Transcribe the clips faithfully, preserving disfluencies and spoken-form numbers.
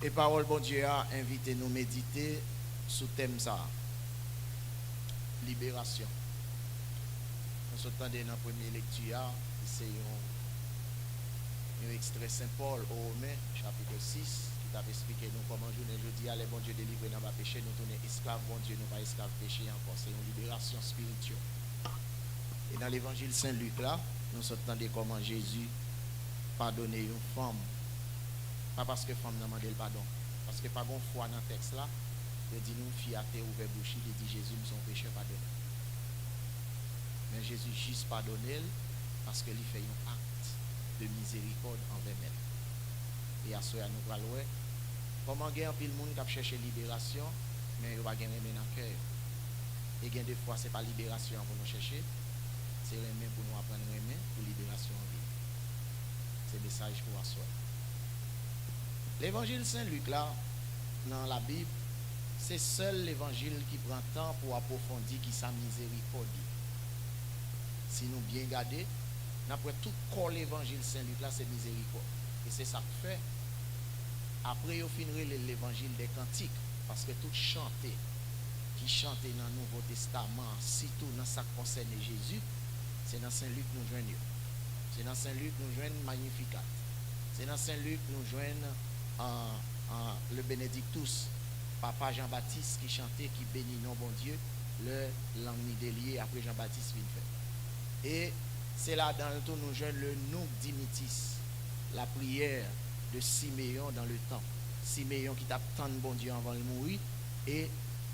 E pawòl Bondye a envite nou medite sou tèm sa a, liberasyon. Nou sot tande nan premye lekti a, se yon, yon ekstrè Sen Pòl o Women, chapit sis, ki t ap esplike nou kòman jounen jodi a, lè Bondye delivre n anba peche, nou tounen esklav Bondye, nou pa esklav peche ankò. Se yon liberasyon espirityèl. E nan levanjil Sen Lik la, nou sot tande kòman Jezi padone yon fanm, pa paske fanm nan mande l padon, paske pa gen fwa nan tèks la. Yo di nou fi a te ouvè bouch li, li di, Jezi, m se yon pechè, padone m. Men Jezi jis padone l paske li fè yon akt de mizerikòd anvè mèt li. E aswè a, nou pral wè kòman gen anpil moun k ap chèche liberasyon, men yo pa gen renmen nan kè yo. E gen de fwa, se pa liberasyon an pou nou chèche, se renmen pou nou aprann renmen pou liberasyon an vini. Se mesaj pou aswè. Levanjil Sen Lik la, nan Labib, se sèl levanjil ki pran tan pou apwofondi kisa mizerikòd ye. Si nou byen gade, n ap wè tout kò levanjil Sen Lik la se mizerikòd. E se sa k fè, apre yo fin rele l levanjil dè kantik, paske tout chante ki chante nan Nouvo Testaman an, sitou nan sa k konsène Jezi, se nan Sen Lik nou jwenn yo. Se nan Sen Lik nou jwenn Magnificat. Se nan Sen Lik nou jwenn, an, an, le Benedictus, Papa Jan Batis ki chante, ki beni non Bondye, lè lang ni delye apre Jan Batis fin fèt. E se ladan l tou nou jwenn le Nunc dimittis, la prière de Simeon dans le temple. Simeyon ki t ap tann Bondye anvan l mouri, e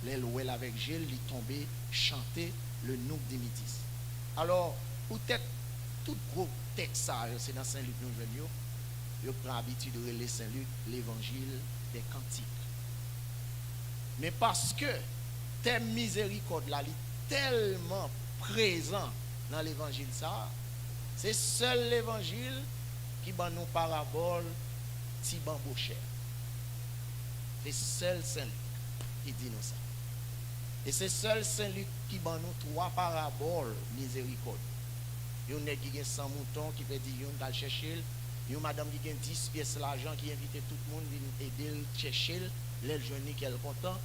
lè l wè l avèk je l, li tonbe chante le Nunc dimittis. Alò, poutèt tout gwo tèks sa yo, se nan Sen Lik nou jwenn yo, yo pran abitid rele Sen Lik levanjil dè kantik. Men paske tèm mizerikòd la, li tèlman prezan nan levanjil sa a, se sèl levanjil ki ban nou parabòl ti banbochè. Se sèl Sen Lik ki di nou sa. E se sèl Sen Lik ki ban nou twa parabòl mizerikòd. Yon nèg ki gen san mouton ki pèdi youn k al chèche l, yon madanm ki gen dis pyès lajan ki envite tout moun vin ede l chèche l, lè l jwenn li kè l kontan,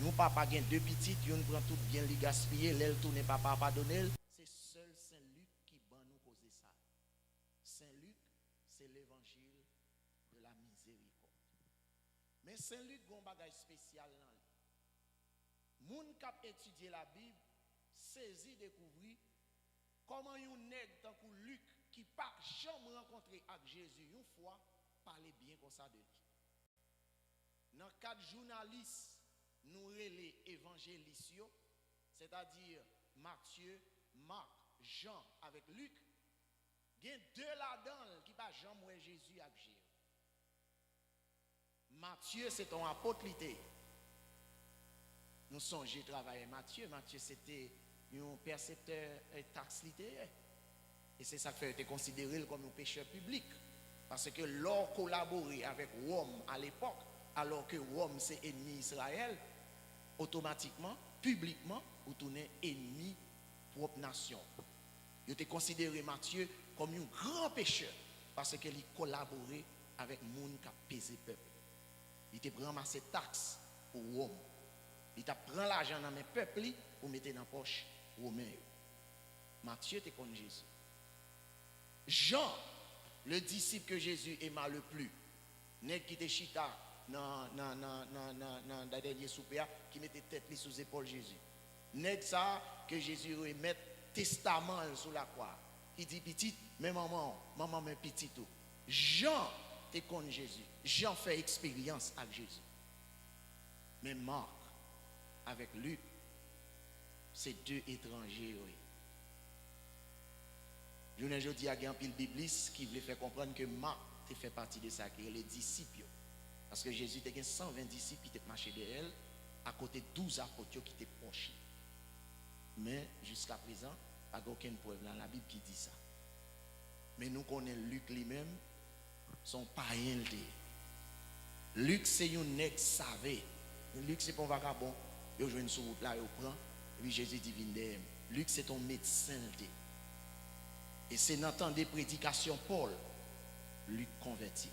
yon papa gen de pitit, youn pran tout byen l li gaspiye, lè l tounen papa a padone l. Se sèl Sen Lik ki ban nou koze sa yo. Sen Lik se levanjil de la mizerikòd. Men Sen Lik gen yon bagay espesyal nan li. Moun k ap etidye Labib sezi dekouvri kòman yon nèg tankou Lik ki pa janm rankontre ak Jezi yon fwa pale byen konsa de li. Nan kad jounalis nou rele evanjelis yo, sètadi Matye, Mak, Jan avèk Lik, gen de ladan l ki pa janm wè Jezi ak je yo. Matye se t on apot li te ye. Nou sonje travayè Matye, Matye se te yon pèseptè, eh, taks li te ye. E se sa k fè yo te konsidere l kòm yon pechè piblik. Paske lè w kolabore avèk Wòm alepòk, alò ke Wòm se enmi Izrayèl, otomatikman, piblikman, ou tounen enmi pwòp nasyon w. Yo te konsidere Matye kòm yon gran pechè paske li kolabore avèk moun k ap peze pèp. Li te ranmase taks pou Wòm. Li t ap pran lajan nan men pèp li pou mete nan pòch Women yo. Matye te konn Jezi. Jan, le disip ke Jezi ema le pli, nèg ki te chita nan, nan, nan, nan, nan, nan, nan dènye soupe a, ki mete tèt li sou zepòl Jezi. Nèg sa a ke Jezi remèt testaman l sou lakwa a, ki di, Pitit, men manman w, manman men pitit ou. Jan te konn Jezi. Jan fè eksperyans ak Jezi. Men Mak avèk Lik, se de etranje yo ye. Jounen jodi a, gen anpil biblis ki vle fè konprann ke Mak te fè pati de sa ki rele disip yo. Paske Jezi te gen san ven disip ki te mache dèyè l, akote douz apot yo ki te pwòch li. Men, jiskaprezan, pa gen okenn prèv nan Labib ki di sa. Men nou konnen Lik li menm, se yon payen l te ye. Lik se yon nèg save. Lik se pa yon vagabon yo jwenn sou wout la, yo pran, epi Jezi di, Vin dèyè m. Lik se t on medsen l te ye. E se nan tande predikasyon Pòl, Lik konvèti.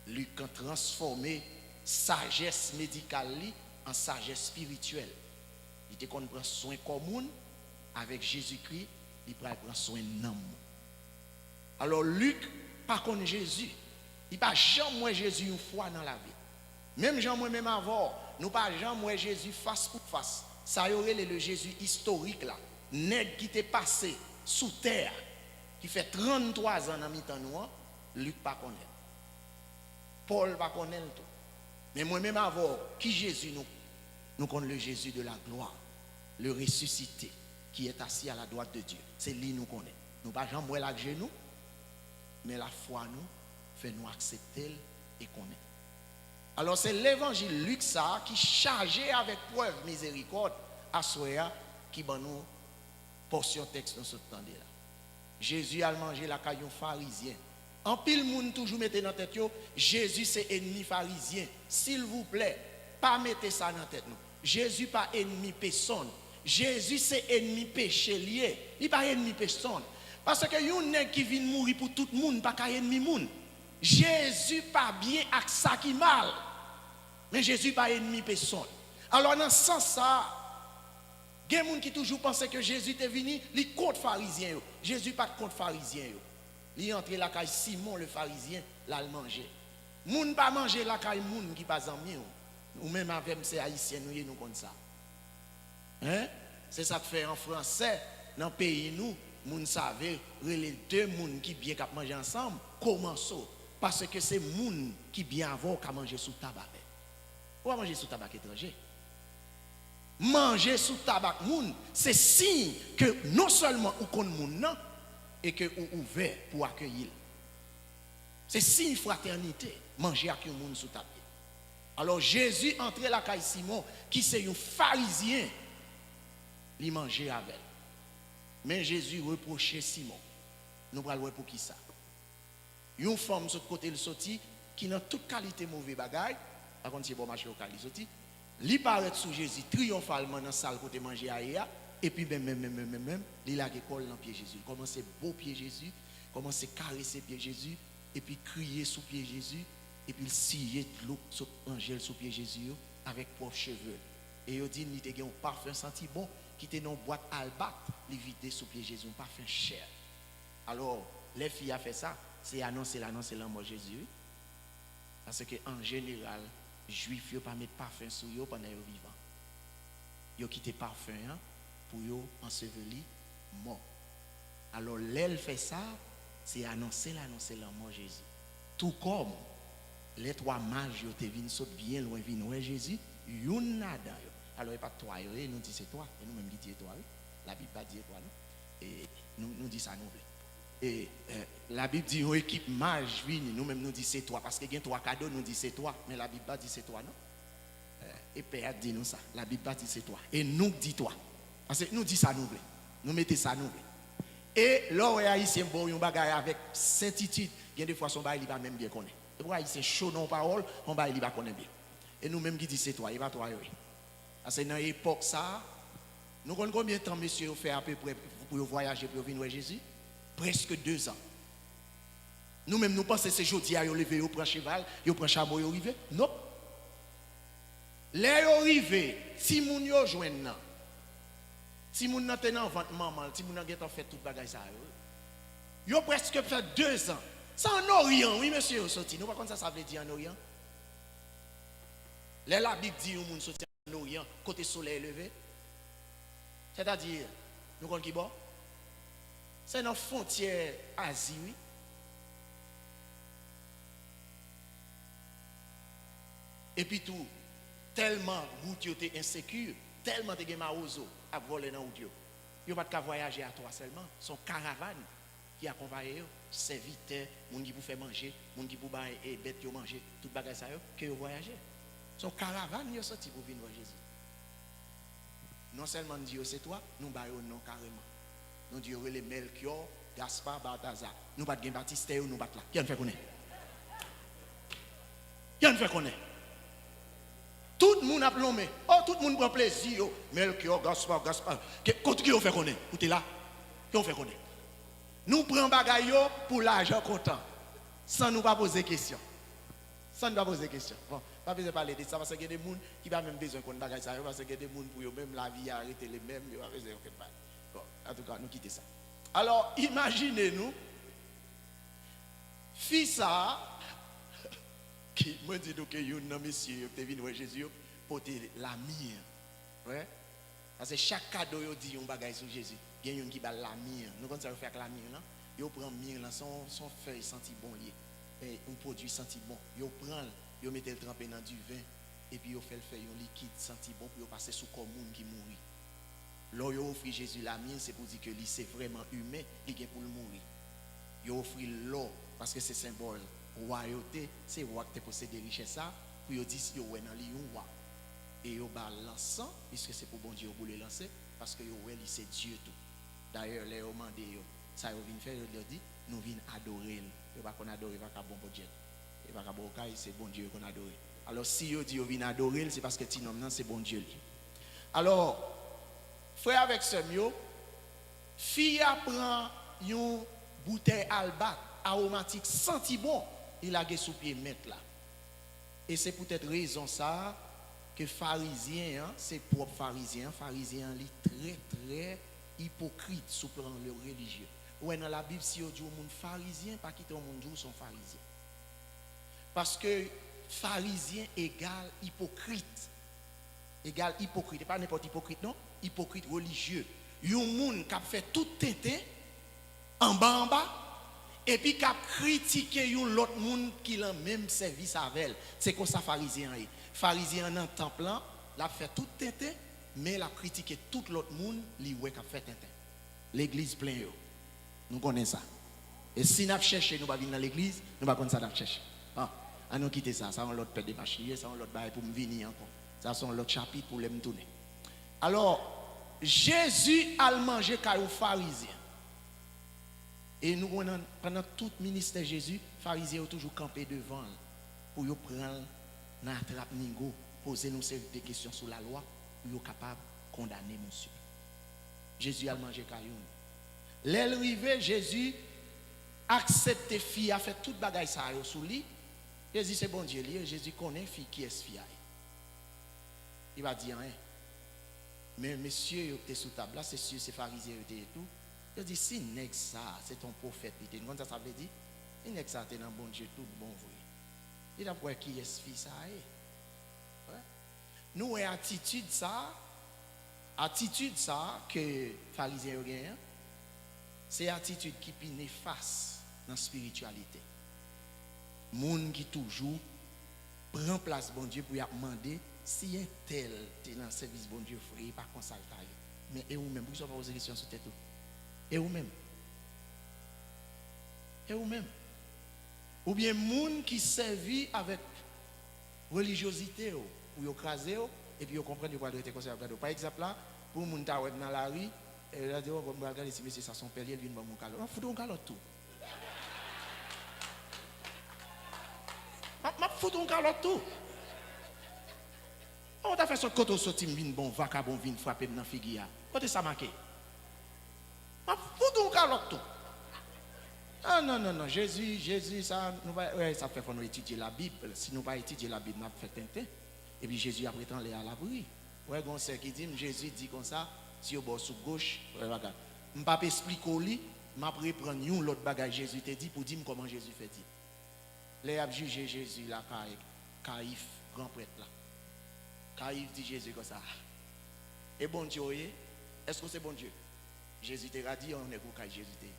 Lik an transfòme sajès medikal li an sajès espirityèl. Li te konn pran swen kò moun, avèk Jezikri, li pral pran swen nanm ou. Alò, Lik pa konn Jezi. Li pa janm wè Jezi yon fwa nan lavi l. Menm jan mwen menm avè w, nou pa janm wè Jezi fas pou fas. Sa yo rele le Jezi istorik la. Nèg ki te pase sou tè a, ki fè tranntwa zan nan mitan nou an, Lik pa konnen l. Pòl pa konnen l tou. Men mwen menm avè w, ki Jezi nou, nou konn? Le Jésus de la gloire, le ressuscité, qui est assis à la droite de Dieu. Se li nou konnen. Nou pa janm wè l ak je nou, men lafwa nou fè nou aksepte l e konnen l. Alò, se levanjil Lik sa a ki chaje avèk prèv mizerikòd aswè a ki ban nou pòsyon tèks nou sot tande la. Jezi al manje lakay yon Farizyen. Anpil moun toujou mete nan tèt yo, Jezi se ènmi Farizyen. Silvouplè, pa mete sa nan tèt nou. Jezi pa ènmi pesonn. Jezi se ènmi peche l ye. Li pa ènmi pesonn. Paske yon nèg ki vin mouri pou tout moun pa ka ènmi moun. Jezi pa byen ak sa ki mal. Men Jezi pa ènmi pesonn. Alò, nan sans sa a, gen moun ki toujou panse ke Jezi te vini, li kont Farizyen yo. Jezi pa t kont Farizyen yo. Li antre lakay Simon le Farizyen, l al manje. Moun pa manje lakay moun ki pa zanmi w. Ou menm avè m, se Ayisyen nou ye, nou konn sa. Hein? Se sa k fè an fransè, nan peyi nou, moun save rele de moun ki byen k ap manje ansanm, komanso. Paske se moun ki byen avè w ka manje sou tab avè l. Ou pa manje sou tab ak etranje. Manje sou tab ak moun, se siy ke non sèlman ou konn moun nan, e ke ou ouvè pou akeyi l. Se siy fratènite, manje ak yon moun sou tab li. Alò, Jezi antre lakay Simon, ki se yon Farizyen, li manje avè l. Men Jezi repwoche Simon. Nou pral wè poukisa. Yon fanm sot kote l soti, ki nan tout kalite move bagay, pa konn se bò mache Okay li soti, li parèt sou Jezi triyonfalman nan sal kote manje a ye a, epi menm, menm, menm, menm, menm, menm, li lage kò l nan pye Jezi. Li kòmanse bo pye Jezi, kòmanse karese pye Jezi, epi kriye sou pye Jezi, epi l siye dlo k sot nan je l sou pye Jezi yo avèk pwòp cheve l. E yo di n li te gen yon pafen santi bon ki te nan yon bwat albat, li vide sou pye Jezi, yon pafen chè. Alò, lè fi a fè sa, se anonse l anonse lanmò Jezi, wi. Paske, an jeneral, Jwif yo pa met pafen sou yo pandan yo vivan. Yo kite pafen an pou yo anseveli mò. Alò, lè l fè sa, se anonse l anonse lanmò Jezi. Tou kòm lè twa maj yo te vin sot byen lwen vin wè Jezi, youn ladan yo, alò, e pa t twa yo ye, nou di se twa, e nou menm ki di e twa, wi. Labib pa di e twa, non. E nou, nou di sa nou vle. E, e, Labib di yon ekip maj vini, nou menm nou di se twa, paske gen twa kado, nou di se twa, men Labib pa di se twa, non. E, e pè a t di nou sa, Labib pa di se twa, e nou k di twa. Paske nou di sa nou vle, nou mete sa nou vle. E lè w wè Ayisyen ba w yon bagay avèk sètitid, gen de fwa se yon bagay li pa menm byen konnen. E pou Ayisyen cho nan yon pawòl, yon bagay li pa konnen byen. E nou menm ki di se twa, e pa twa yo ye. Paske nan epòk sa a, nou konn konbyen tan mesye yo fè apeprè pou yo vwayaje, pou yo vin wè Jezi? Prèske dezan. Nou menm, nou panse se jodi a yo leve, yo pran cheval, yo pran chamo, yo rive? Nòp. Lè yo rive, timoun yo jwenn nan, timoun nan te nan vant manman l, timoun nan gentan fè tout bagay sa yo. Yo prèske fè dezan. Se ann Oryan, wi, mesye yo soti. Nou pa konn sa sa vle di ann Oryan? Lè Labib di yon moun soti ann Oryan, kote solèy leve, sètadi, nou konn ki bò? Se nan fwontyè Azi, wi. Epitou, tèlman wout yo te enseki, tèlman te gen mawozo ap vole nan wout yo, yo pa t ka vwayaje a twa sèlman, se yon karavàn ki akonpaye yo, sèvitè, moun ki pou fè manje, moun ki pou bay, e, bèt yo manje, tout bagay sa yo, ke yo vwayaje. Se yon karavàn yo soti pou vin wè Jezi. Non sèlman n di yo se twa, nou ba yo non kareman. Nou di yo rele Mèlkyò, Gaspard, Baltazar. Nou pa t gen batistè yo, nou pa t la. Ki ann fè konnen? Ki ann fè konnen? Tout moun ap lonmen. Oh, tout moun pran plezi yo. Mèlkyò, Gaspard, Gaspard. Ke, kote ki yo fè konnen? Ou te la? Ki yo fè konnen? Nou pran bagay yo pou lajan kontan, san nou pa poze kesyon. San n pa poze kesyon. Bon, pa bezwen pale de sa, paske gen de moun ki pa menm bezwen konn bagay sa yo, paske gen de moun pou yo menm, lavi a rete le menm, yo pa bezwen okenn bagay. Bon, antouka, nou kite sa. Alò, imajine nou, fi sa a, ki, mwen di nou ke youn nan mesye yo ki te vin wè Jezi yo, pote lami an. Wi. Paske chak kado yo di yon bagay sou Jezi. Gen youn ki ba l lami an. Nou konn sa yo fè ak lami an, non? Yo pran mi lan, se yon, se yon fèy santi bon li ye. E, yon pwodui santi bon. Yo pran l, yo mete l tranpe nan diven, epi yo fè l fè yon likid santi bon pou yo pase sou kò moun ki mouri. Lè yo ofri Jezi lami an, se pou di ke li se vrèman imen, li gen pou l mouri. Yo ofri l lò, paske se senbòl wayote, se wa ki te posede richès sa, pou yo di si yo wè nan li yon wa. E yo ba l lansan, piske se pou Bondye yo boule lansan, paske yo wè li se Dye tou. Dayè, lè yo mande yo sa yo vin fè, yo, yo di, nou vin adore l. Yo pa konn adore vakabon, Bondye. E vakabon okay, se Bondye yo konn adore. Alò, si yo di yo vin adore l, se paske ti nonm nan se Bondye l ye. Alò, frè avèk sè m yo, fi a pran yon boutèy albak awomatik santi bon, li lage sou pye mèt la. E se poutèt rezon sa a ke Farizyen an, se pwòp Farizyen an, Farizyen an, li trè, trè ipokrit sou plan relijye. Ou wè nan Labib, si yo di yon moun Farizyen, pa kite yon moun di w se yon Farizyen. Paske Farizyen egal ipokrit. Egal ipokrit. E pa nenpòt ipokrit, non. Ipokrit relijye. Yon moun k ap fè tout tenten anba anba, epi k ap kritike yon lòt moun ki lan menm sèvis avè l. Se konsa Farizyen an ye. Farizyen an nan tanp lan, l ap fè tout tenten, men l ap kritike tout lòt moun li wè k ap fè tenten. Legliz plen yo. Nou konnen sa. E si n ap chèche, nou pa vin nan legliz, nou pa konn sa n ap chèche. Bon, ann nou kite sa. Sa yon lòt pè de mach li ye, sa yon lòt bagay pou m vini ankò. Sa se yon lòt chapit pou lè m tounen. Alò, Jezi al manje kay yon Farizyen. E nou konnen, pandan tout ministè Jezi, Farizyen yo toujou kanpe devan l pou yo pran l nan atrap nigo, poze l yon seri de kesyon sou lalwa pou yo kapab kondane misye. Jezi al manje kay youn. Lè l rive, Jezi aksepte fi a fè tout bagay sa yo sou li. Jezi se Bondye li ye, Jezi konnen fi, kiyès fi a ye. Li pa di anyen. Men mesye yo ki te sou tab la, se si se Farizyen yo te ye tou. Yo di, si nèg sa a, se t on pwofèt li te, nou konn sa sa vle di? Si nèg sa a te nan Bondye tout bon vre, li t ap wè kiyès fi sa a ye. Wè. Nou wè atitid sa a, atitid sa a ke Farizyen yo genyen an, se atitid ki pi nefas nan espirityalite. Moun ki toujou pran plas Bondye pou y ap mande, si entèl te nan sèvis Bondye vre, e pa konsa l ta ye. Men e ou menm, poukisa w pa poze kesyon sou tèt ou? E ou menm? E ou menm? Oubyen moun ki sèvi avèk relijyozite w pou yo kraze w, epi yo konprann yo pral rete konsa, y ap gade w. Pa egzanp la, pou yon moun ta wè m nan lari, e yo ta di, "O, bon, m pral gade si mesye sa se yon pè l ye, l vin ban m yon kalòt." M ap fout ou yon kalòt tou. M ap, m ap fout ou yon kalòt tou. Ou ta fè sòt kote w soti, m vin bon, vakabon vin frape m nan figi a. Kote sa make? M ap fout ou yon kalòt tou. Ah, non, non, non, Jezi, Jezi, sa, nou pa, wè, sa fè fò nou etidye Labib. Si nou pa etidye Labib, n ap fè tenten. Epi Jezi ap ret anlè a, l ap ri. Wè, gen yon sè ki di m, Jezi di konsa, si yo ba w sou goch, wè, bagay. M p ap esplike w li, m ap reprann yon lòt bagay Jezi te di pou di m kòman Jezi fè di. Lè y ap jije Jezi lakay Kayif, gran prèt la, Kayif di Jezi konsa, "E Bondye w ye? Èske w se Bondye?" Jezi te radi yon nèg ou kay Jezi te ye.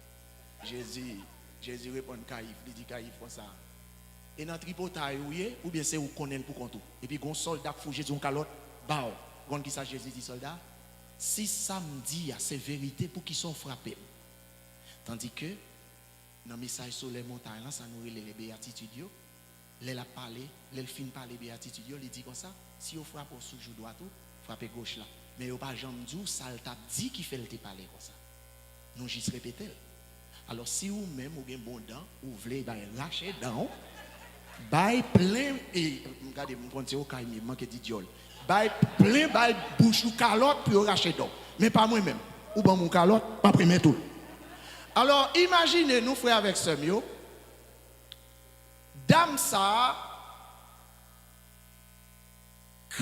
Jezi, Jezi reponn Kayif, li di Kayif konsa, "E nan tripotay ou ye, oubyen se ou k konnen l pou kont ou?" Epi gon sòlda k fout Jezi yon kalòt, baw. Ou konn kisa Jezi di sòlda a? "Si sa m di a se verite, poukisa w frape m?" Tandike, nan mesaj Solèy Montay lan, sa nou rele le beyatitid yo, lè l ap pale, lè l fin pale beyatitid yo, li di konsa, si yo frape w sou jou dwat ou, frape goch la. Men yo pa janm di w sa l t ap di ki fè l te pale konsa. Nou jis repete l. Alò, si ou menm ou gen bon dan, ou vle bay rache dan w, bay plen, e, m gade, m konn se okay m ye, m manke di dyòl. Bay plen, bay bouch ou kalòt pou yo rache dan w. Men pa mwen menm. Ou ban m yon kalòt, m ap remèt ou l. Alò, imajine nou, frè avèk sè m yo, dam sa a,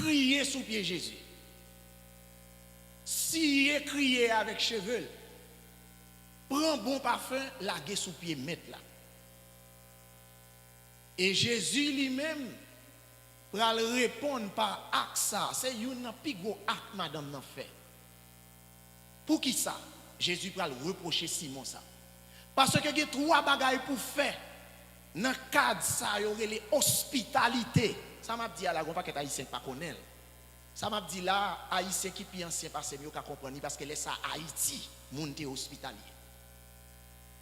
Kriye sou pye Jezi. Siye kriye avèk cheve l. Pran bon pafen, lage sou pye Mèt la. E Jezi li menm pral reponn pa ak sa. Se youn nan pi gwo ak madanm nan fè. Poukisa Jezi pral repwoche Simon sa? Paske gen twa bagay pou fè nan kad sa yo rele ospitalite. Sa m ap di a la, gen yon pakèt Ayisyen k pa konnen l. Sa m ap di la, Ayisyen ki pi ansyen pase m yo ka konprann li, paske lè sa Ayiti, moun te ospitalye.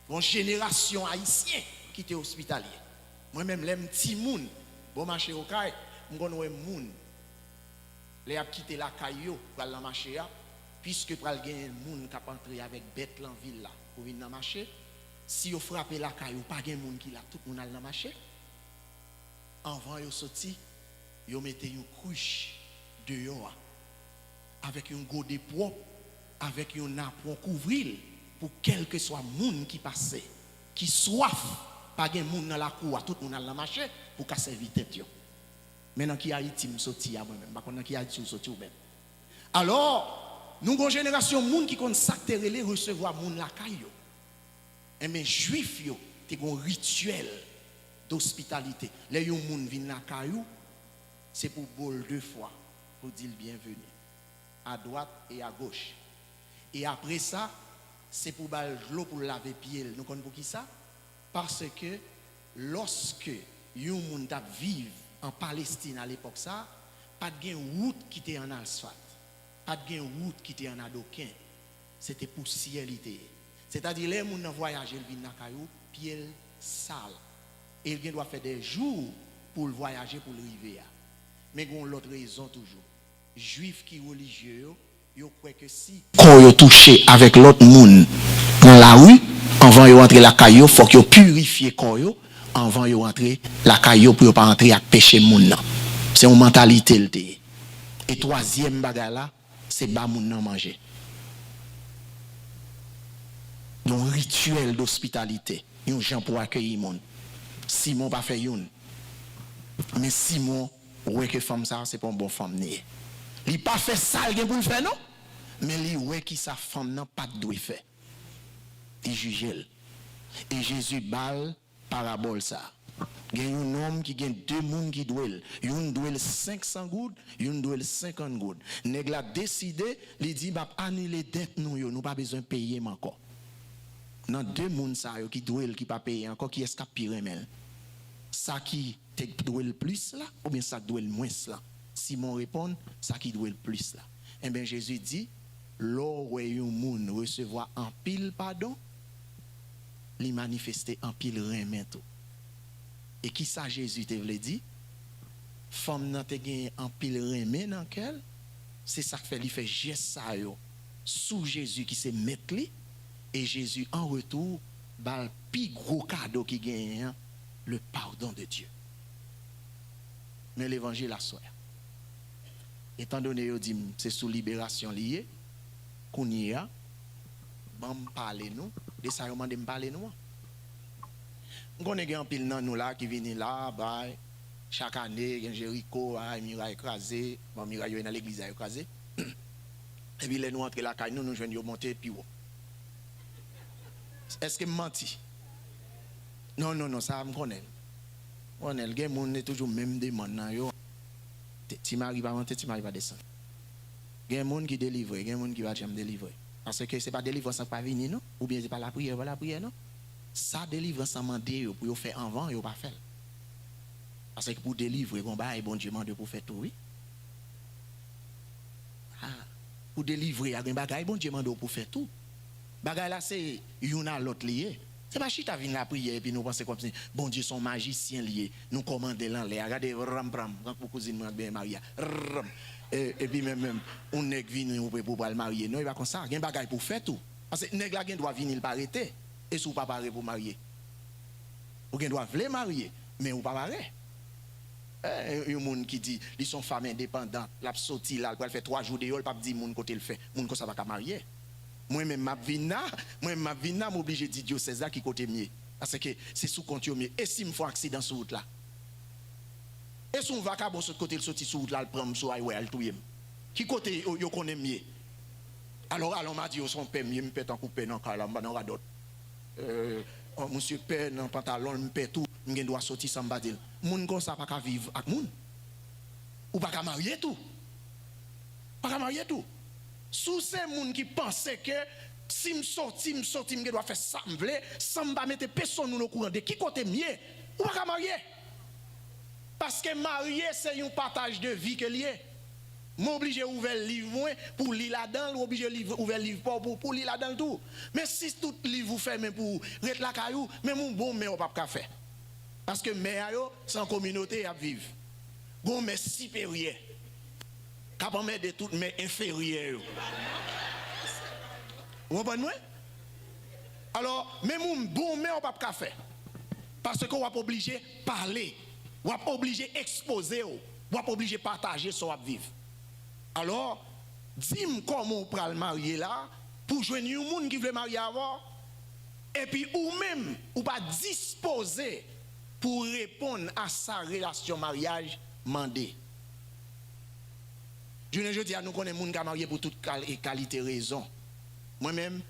Yon jenerasyon Ayisyen ki te ospitalye. Mwen menm, lè m timoun, bò mache Okay, m konn wè moun, lè y ap kite lakay yo, pral nan mache a, piske pral gen moun k ap antre avèk bèt lan vil la pou vin nan mache, si yo frape lakay ou, pa gen moun ki la, tout moun al nan mache. Anvan yo soti, yo mete yon kwich deyò a, avèk yon gode pwòp, avèk yon napon kouvri l, pou kèlkeswa moun ki pase, ki swaf, pa gen moun nan lakou a, tout moun al nan mache pou ka sèvi tèt yo. Men nan ki Ayiti m soti a mwen menm, m pa konn nan ki Ayiti ou soti ou menm. Alò, nou gon jenerasyon moun ki konn sa k te rele resevwa moun lakay yo. Enben, Jwif yo te gon rityèl dospitalite. Lè yon moun vin lakay ou, se pou bo l de fwa, pou di l byenveni, adwat e agoch. E apre sa, se pou ba l dlo pou l lave pye l. Nou konn poukisa? Paske lòske yon moun t ap viv an Palestin alepòk sa a, pa t gen wout ki te ann asfalt, pa t gen wout ki te ann adoken. Se te pousyè li te ye. Sètadi, lè moun nan vwayaje, l vin lakay ou, pye l sal. E l gen dwa fè dè jou pou l vwayaje, pou l rive a. Men gen yon lòt rezon toujou. Jwif ki relijye yo, yo kwè ke si kò yo touche avèk lòt moun nan lari, anvan yo antre lakay yo, fòk yo pirifye kò yo anvan yo antre lakay yo pou yo pa antre ak peche moun nan. Se yon mantalite l te ye. E twazyèm bagay la, se ba moun nan manje. Yon rityèl dospitalite, yon jan pou akeyi moun. Simon pa fè youn. Men Simon wè ke fanm sa a se pa yon bon fanm li ye. Li pa fè sa l gen pou l fè non, men li wè kisa fanm nan pa t dwe fè. Li jije l. E Jezi ba l parabòl sa a. Gen yon nonm ki gen de moun ki dwe l. Youn dwe l senk san goud, youn dwe l senkant goud. Nèg la deside, li di, "M ap anile dèt nou yo, nou pa bezwen peye m ankò." Nan de moun sa yo ki dwe l, ki pa peye ankò, kiyès k ap pi renmen l? Sa ki te dwe l plis la, oubyen sa k dwe l mwens lan? Simon reponn, sa ki dwe l plis la. Enben, Jezi di, lè w wè yon moun resevwa anpil padon, li manifeste anpil renmen tou. E kisa Jezi te vle di? Fanm nan te genyen anpil renmen nan kè l, se sa k fè li fè jès sa yo sou Jezi ki se mèt li, e Jezi an retou ba l pi gwo kado ki genyen an, le pardon de Dieu. Men levanjil aswè a. Etandone yo di m se sou liberasyon li ye, kounye a, ban m pale nou de sa yo mande m pale nou an. M konnen gen anpil nan nou la ki vini la, bay, chak ane, gen Jeriko, ay, miray kraze, bon, miray yo ye nan legliz la, yo kraze. Epi lè nou antre lakay nou, nou jwenn yo monte pi wo. Èske m manti? Non, non, non, sa a m konnen l. M konnen l. Gen moun, e toujou menm demann nan yo. Ti, ti mari pa monte, ti mari pa desann. Gen moun ki delivre, gen moun ki pa janm delivre. Paske se pa delivrans lan k pa vini, non. Oubyen se pa lapriyè, pa lapriyè, non. Sa delivrans lan mande yo pou yo fè anvan, yo pa fè l. Paske pou delivre, gon bagay Bondye mande w pou fè tou, wi. Ah, pou delivre a, gen bagay Bondye mande w pou fè tou. Bagay la se youn a lòt li ye. Se pa chita vin lapriyè epi nou panse kòmsi Bondye se yon majisyen li ye. Nou kòmande l anlè a. Gade, ranm pranm, tankou kouzin mwen ak byen mari a. Ranm. E, epi menm, menm, yon nèg vini, ou pre pou pral marye. Non, e pa konsa. Gen bagay pou fè tou. Paske nèg la gen dwa vini, l pa rete. E si w pa pare pou marye? Ou gen dwa vle marye, men ou pa pare. Eh, yon moun ki di li se yon fanm endepandan, l ap soti la, l pral fè twa jou deyò, l p ap di moun kote l fè. Moun konsa pa ka marye. Mwen menm m ap vin la, mwen menm m ap vin la, m oblije di dyosèz la ki kote m ye. Paske se sou kont yo m ye. E si m fè yon aksidan sou wout la? E si yon vakabon sot kote l soti sou wout la, l pran m sou highway, al touye m? Ki kote yo, yo konnen m ye? Alò, alò, m a di yo se yon pè m ye, m pè tankou pè nan kay la, m pa nan radòt. Euh, yon mesye pè nan pantalon l, m pè tou, m gen dwa soti san m pa di l. Moun konsa pa ka viv ak moun. Ou pa ka marye tou. Pa ka marye tou. Si w se moun ki panse ke si m soti, m soti, m gen dwa fè sa m vle, san m pa mete pèsonn moun okouran de ki kote m ye, ou pa ka marye. Paske marye se yon pataj de vi ke l ye. Mwen oblije ouvè liv mwen pou li ladan l, ou oblije liv, ouvè liv pa w pou, pou li ladan l tou. Men si tout liv ou fèmen pou w ret lakay ou, menm yon bon mè w p ap ka fè. Paske mè a yo, se an kominote y ap viv. Gon mè siperyè k ap anmède tout mè enferyè yo. Ou konprann mwen? Alò, menm yon bon mè w p ap ka fè. Paske w ap oblije pale. W ap oblije ekspoze w. W ap oblije pataje sa w ap viv. Alò, di m kòman w pral marye la pou jwenn yon moun ki vle marye avè w. Epi ou menm, ou pa dispoze pou w reponn a sa relasyon maryaj mande. Jounen jodi a, nou konnen moun ka marye pou tout kal-, kalite rezon. Mwen menm,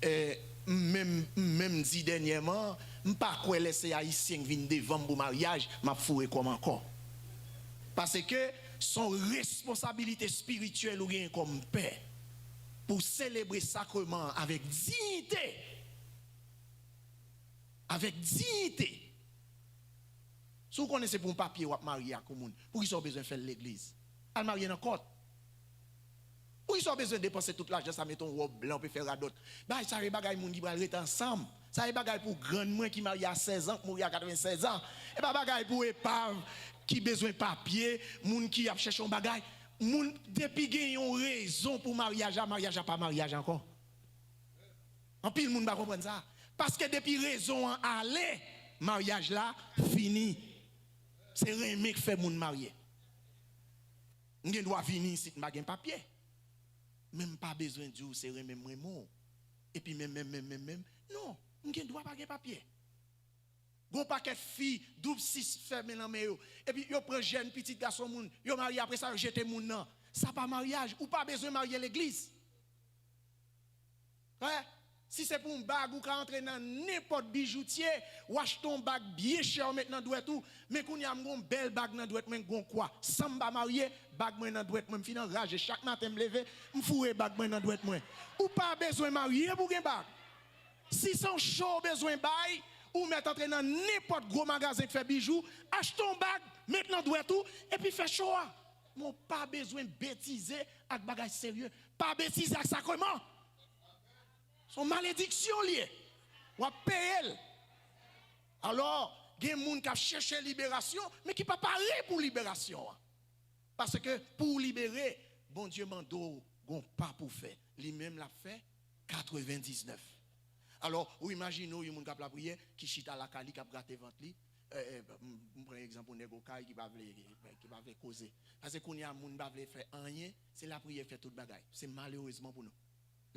eh, m menm, m menm di dènyèman, m pa kwè lè se Ayisyen k vin devan m pou maryaj, m ap foure kò m ankò. Paske se yon responsabilite espirityèl ou genyen kòm pè pou w selebre sakreman an avèk diyite. Avèk diyite. Si w konnen se pou yon papye w ap marye ak yon moun, poukisa w bezwen fè l legliz? Al marye nan kòt. Poukisa w bezwen depanse tout lajan sa, mete yon wòb blan, w pe fè radòt? Bagay sa yo e bagay moun ki pral rete ansanm. Sa e bagay pou grann mwen ki marye a sèz an, k mouri a katrevennsèz an. E pa bagay pou epav ki bezwen papye, moun ki ap chèche yon bagay. Moun, depi gen yon rezon pou maryaj la, maryaj la pa maryaj ankò. Anpil moun pa konprann sa. Paske depi rezon an ale, maryaj la fini. Se renmen k fè moun marye. M gen dwa vini isit, m pa gen papye. Men m pa bezwen di w se renmen m renmen w. Epi menm, menm, menm, menm, menm. Non, m gen dwa pa gen papye. Gon pakèt fi, doub sis fèmen nan men yo. Epi yo pran jèn pitit gason moun, yo marye, apre sa yo jete moun nan. Sa pa maryaj. Ou pa bezwen marye legliz. Frè, si se pou yon bag, ou ka antre nan nenpòt bijoutye, w achte yon bag byen chè, w met nan dwèt ou. Men kounye a, m gon bèl bag nan dwèt mwen, gon kwa. San m pa marye, bag mwen nan dwèt mwen, m fin anraje. Chak maten m leve, m foure bag mwen nan dwèt mwen. Ou pa bezwen marye pou w gen bag. Si se yon cho w bezwen bay, ou mèt antre nan nenpòt gwo magazen k fè bijou, achte yon bag, met nan dwèt ou, epi fè cho a. Men w pa bezwen betize ak bagay serye. Pa betize ak sakreman. Se yon malediksyon l ye. W ap peye l. Alò, gen moun k ap chèche liberasyon, men ki pa pare pou liberasyon an. Paske pou w libere, Bondye mande w gon pa pou w fè. Li menm l ap fè katrevendiznèf. Alò, ou imajine w yon moun k ap lapriyè, ki chita lakay li, k ap grate vant li. Eh, eh, m, m pran egzanp yon nèg Okay ki pa vle, ki pa vle koze. Paske kounye a, moun pa vle fè anyen, se lapriyè k fè tout bagay. Se malerezman pou nou.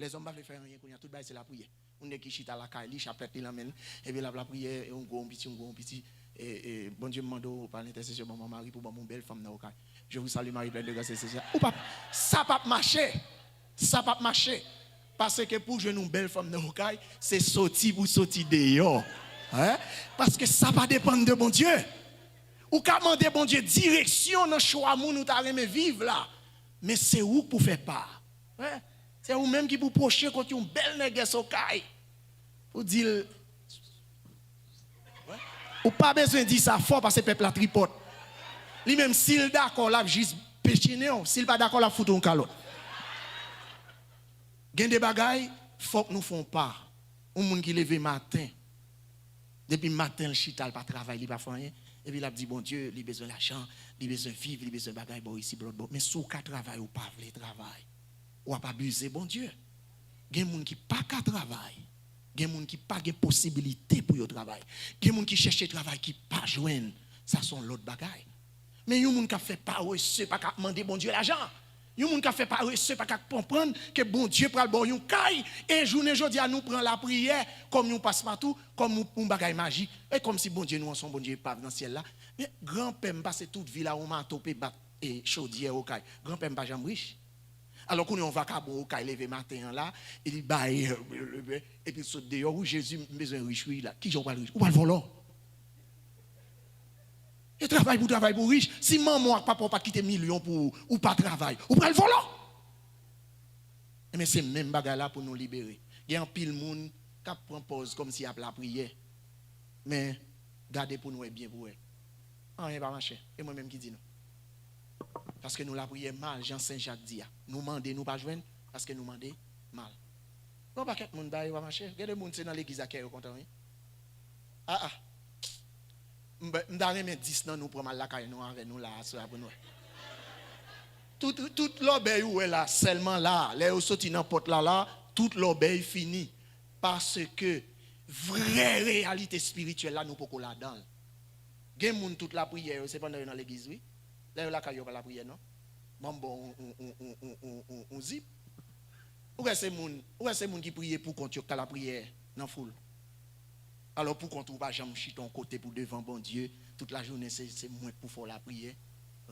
Lèzòm pa vle fè anyen kounye a, tout bagay se lapriyè. Yon nèg ki chita lakay li, chapèt li nan men l, epi l ap lapriyè, yon gwo, yon piti, yon gwo, yon piti. E, e, Bondye, m mande w, pa lentèsesyon manman Mari, pou ban m yon bèl fanm nan Okay. Je vous salue Marie pleine de grâce, le Seigneur. Ou p ap, sa p ap mache. Sa p ap mache. Paske pou jwenn yon bèl fanm nan Okay, se soti pou soti deyò. Hein? Paske sa pa depann de Bondye. Ou ka mande Bondye direksyon nan chwa moun ou ta renmen viv la. Men se ou k pou fè pa. Wè, se ou menm ki pou pwoche kot yon bèl nègès Okay pou di l, wè. Ou pa bezwen di sa fò paske pèp la tripòt. Li menm, si l dakò, l ap jis pechinen w. Si l pa dakò, l ap fout ou yon kalòt. Gen de bagay, fòk nou fè yon pa. Yon moun ki leve maten, depi maten l chita, l pa travay, li pa fè anyen. Epi l ap di Bondye, li bezwen lajan, li bezwen viv, li bezwen bagay bò isi, bò lòt bò. Men si w ka travay, ou pa vle travay, w ap abize Bondye. Gen moun ki pa ka travay. Gen moun ki pa gen posibilite pou yo travay. Gen moun ki chèche travay ki pa jwenn. Sa se yon lòt bagay. Men yon moun k ap fè parese pa ka mande Bondye lajan. Yon moun k ap fè parese pa ka konprann ke Bondye pral ba w yon kay. E jounen jodi a, nou pran lapriyè kòm yon paspatou, kòm yon, yon bagay majik. E kòmsi Bondye nou an se yon Bondye epav nan syèl la. Granpè m pase tout vi l a yon mato pe bat e chodyè Okay. Granpè m pa janm rich. Alò kounye a yon vakabon Okay leve maten an la, e li bay, epi l sot deyò, wi Jezi, m bezwen rich wi la. Kijan w pral rich? Ou pral vòlò. E travay pou travay pou rich. Si manman w ak papa w pa t kite milyon pou ou, ou pa travay, ou pral vòlò. Ebyen, se menm bagay la pou nou libere. Gen anpil moun k ap pran pòz kòmsi y ap lapriyè. Men, gade pou n wè byen pou wè. Anyen pa mache. E mwen menm ki di nou. Paske nou lapriyè mal, jan Sen Jak di a. Nou mande, nou pa jwenn, paske nou mande mal. Gen yon pakèt moun, bagay yo pa mache. Gen de moun, se nan legliz ak kè yo kontan, wi. A, a. M, m ta renmen dis nan nou pran m al lakay nou avè nou la, aswè a pou n wè. Tout, tout lòbèy ou wè la, sèlman la, lè yo soti nan pòt la la, tout lòbèy fini. Paske vrè reyalite espirityèl la, nou poko ladan l. Gen moun tout lapriyè yo, se pandan yo nan legliz, wi. Lè yo lakay yo pa lapriyè, non. Ban m ba w yon, yon, yon, yon, yon, yon, yon, yon zip. Ou wè se moun, ou wè se moun ki priye pou kont yo k ka lapriyè nan foul. Alò pou kont ou pa janm chita yon kote pou devan Bondye, tout lajounen se, se mwen k pou fè w lapriyè.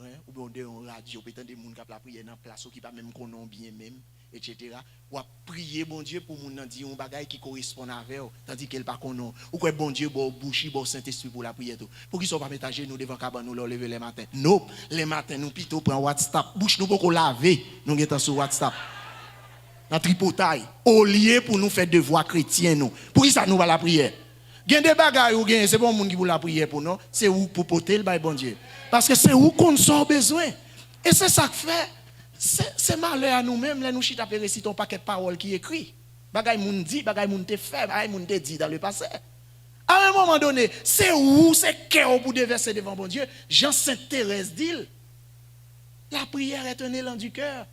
Wi, oubyen w dèyè yon radyo, w pe tande moun k ap lapriyè nan plas ou ki pa menm konnen w byen menm, etsetera. W ap priye Bondye pou moun nan di yon bagay ki koresponn avè w, tandike l pa konnen w. Ou kwè Bondye ba w bouch, li ba w Sentespri pou lapriyè tou. Poukisa w pa met ajenou devan kabann ou lè w leve lè maten? Nop, lè maten nou pito pran WhatsApp. Bouch nou poko lave, nou gentan sou WhatsApp. Nan tripotay. Olye pou nou fè devwa kretyen nou. Poukisa nou pa lapriyè? Gen de bagay ou genyen, se pa yon moun ki pou lapriyè pou non, se ou k pou pote l bay Bondye. Paske se ou konn sa w bezwen. E se sa k fè, se, se malè a nou menm lè nou chita ap resite yon pakèt pawòl ki ekri. Bagay moun di, bagay moun te fè, bagay moun te di dans le passé. A yon moman done, se ou, se kè w pou devèse devan Bondye. Jan Sent Terèz di l, la prière est un élan du cœur.